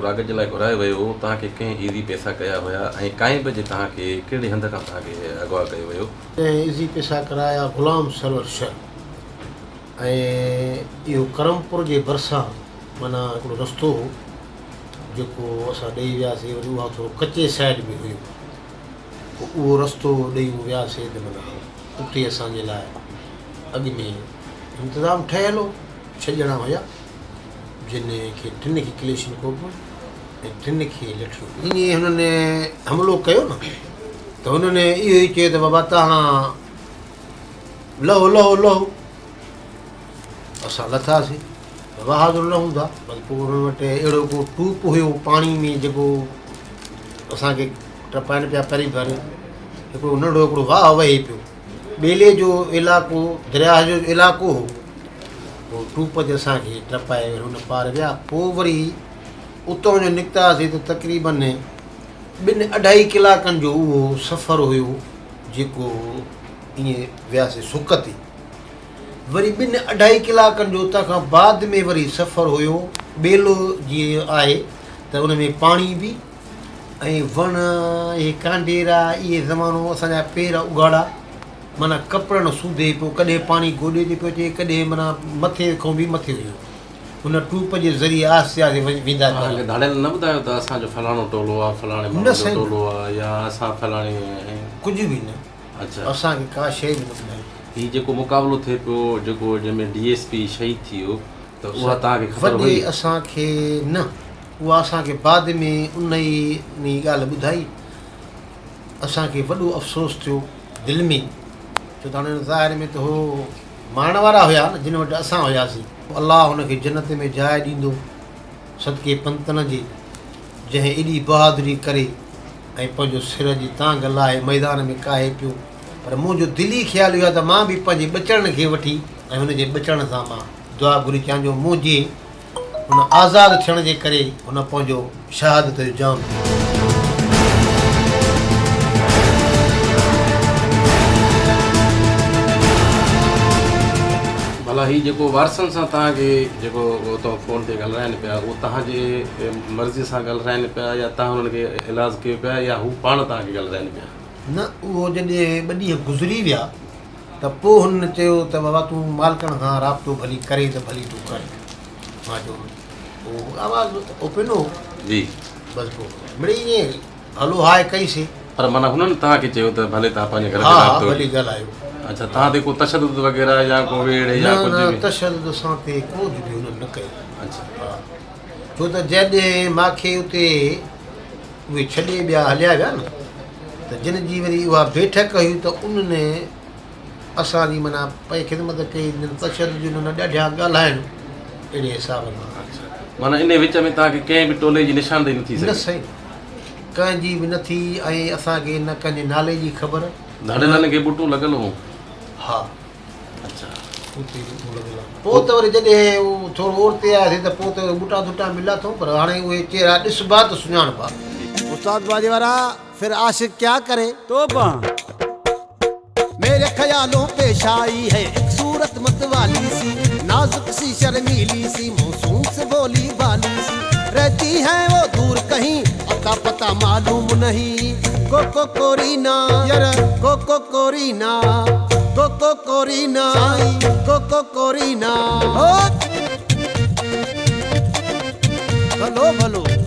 راڳ جي لاء گهرايو ويو هو، توهان کي ڪنهن ايزي پئسا ڪيا هيا ۽ ڪائين بجي توهان کي ڪهڙي هنڌ کان توهان کي اغوا ڪيو ويو؟ ڪنهن ايزي پئسا ڪرايا غلام سرور شر ۽ اهو ڪرمپور جي ڀرسان معنيٰ هڪڙو رستو هو جيڪو اسان ڏئي وياسي وري اها ٿورو ڪچي سائيڊ به هيو پوء اهو رستو ڏئي وياسي ته معنيٰ اتي اسان جي لاء اڳ ۾ انتظام ٺهيل هو ڇهه ڄڻا هيا جن کي ٽن کي ڪليشن ڪوپون ۽ ٽن کي لٺيون. جيئن هنن حملو ڪيو نه ته هنن اهو ئي چيو ته بابا توهان لهو لهو لهو. اسان لٿاسين. بابا حاضر لهون ٿا. بس پوء انهن وٽ اهڙو ڪو ٽوپ هيو پاڻي ۾ جيڪو اسان کي ٽپائن پيا پري ڀر. هڪڙو ننڍو هڪڙو واهه وهي پيو. ٻيلي جو علائقو درياهه جو علائقو هو. پوء ٽوپ تي اسان کي ٽپائي وري ان پار ويا. پوء وري اتان جو نڪتاسين ته تقريبن ٻن اڍائي ڪلاڪن جو اهو سفر هيو جيڪو ائين وياسين سڪ تي. وري ٻن اڍائي ڪلاڪن جو اتان کان بعد ۾ وري سفر هيو. ٻيلو جيئن آهي ته ان ۾ پاڻي به ۽ وڻ اهي ڪانڊيرا اهي زمانو اسان جا پير اگهاڙا معنيٰ ڪپڙن سوڌي پيو ڪڏهن پاڻي گوڏي تي پيو اچي ڪڏهن معنيٰ مٿي کان به مٿي هيو ان ٽوپ جي ذريعي آهستي آهستي ويندا پيا توهان کي ڌاڙيلن نه ٻڌايو ته اسان جو فلاڻو ٽولو آ فلاڻي نه ماڻهو جو سائين ٽولو آ يا اسان فلاڻي آهيون ڪجهه به نه اڇا اسان کي ڪا شيء به نه ٻڌائي. هي جيڪو مقابلو ٿئي پيو جيڪو جنهن ۾ ڊي ايس پي شهيد ٿي ويو ته اها توهان کي خبر وڏي هئي؟ اسان کي نه اها اسان کي بعد ۾ انهي انهي ڳالهه ٻڌائي. اسان کي وڏو افسوس ٿيو دل ۾ ڇو ته هاڻي ظاهر ۾ ته هو مارڻ وارا هيا نه جن وٽ اسان هياسين. الله هن کي جنت ۾ جاء ڏيندو صدقي پنتن جي جنهن ايڏي بهادري ڪري ۽ پنهنجو سر جي تانگهه لاهي ميدان ۾ ڪاهي پيو پر منهنجو دلي خيال اهو آهي ته مان به پنهنجي ٻچڙن کي وٺي ۽ هن جي ٻچڙن سان مان دعا گهري چيان جو منهنجي هن آزاد ٿيڻ جي ڪري هن پنهنجو شهادت جو جام پيتو. ڀلا هي جيڪو وارثن سان توهان کي جيڪو اتان فون تي ڳالهرائن پيا اهو توهان جي مرضي سان ڳالهرائن پيا يا توهان انهن کي ايلاز ڪيو پيا يا هو پاڻ توهان کي ڳالهرائن پيا؟ نه اهو جڏهن ٻه ڏينهن گذري ويا ته پوء هنن چيو ته بابا تون مالڪن کان رابطو ڀلي ڪرين ته ڀلي تون ڪر. مان چيو اهو آواز اوپن هو. جي. بس پوء مڙئي ائين هلو هاء ڪئي سي. پر معنيٰ هنن توهان کي چيو ته ڀلي توهان پنهنجي گهر ۾ ها ها رابطو. ڀلي ڳالهايو. اڇا توهان تي ڪو تشدد وغيره يا ڪو ويڙهه يا نه ڪجهه نه به. تشدد اسان تي ڪو به هنن نه ڪيو. اڇا. ها ڇو ته جڏهن مان کي اتي اهي ڇڏي ٻيا هليا ويا نه ته جن جي وري اها بيٺڪ هئي ته انهن اسان جي معنيٰ پئي خدمت ڪئي جن تشدد جون نه ڏاڍيان ڳالهائن اهڙي حساب سان. اڇا معنيٰ انهي وچ ۾ توهان کي ڪنهن به ٽولي جي نشاندهي نه ٿي نه سگهي. سائين ڪنهن جي به نه ٿي ۽ اسان کي نه ڪنهن جي نالي جي خبر نه. ڌاڙيلن کي ٻوٽون لڳل هون. ها. اڇا. اتي ٻوٽون لڳل آهن. پوء ته وري جڏهن هو ٿورو اورتي آياسين ته پوء ته ٻوٽا ڌوٽا ملا اٿئون پر هاڻي اهي چهرا ڏسبا ته سڃاڻبا. استاد باجي وارا ڦر عاشق ڪيا ڪري. توبه. ميري خيالون پيش آئي هي ايڪ صورت متوالي سي نازڪ سي شرميلي سي موسوم سي ڀولي ڀالي سي رهتي هي وو دور ڪهين اتا پتا معلوم نهين ڪوڪو ڪورينا ير ڪوڪو ڪورينا ڪوڪو ڪورينا سائين ڪوڪو ڪورينا هو ڀلو ڀلو.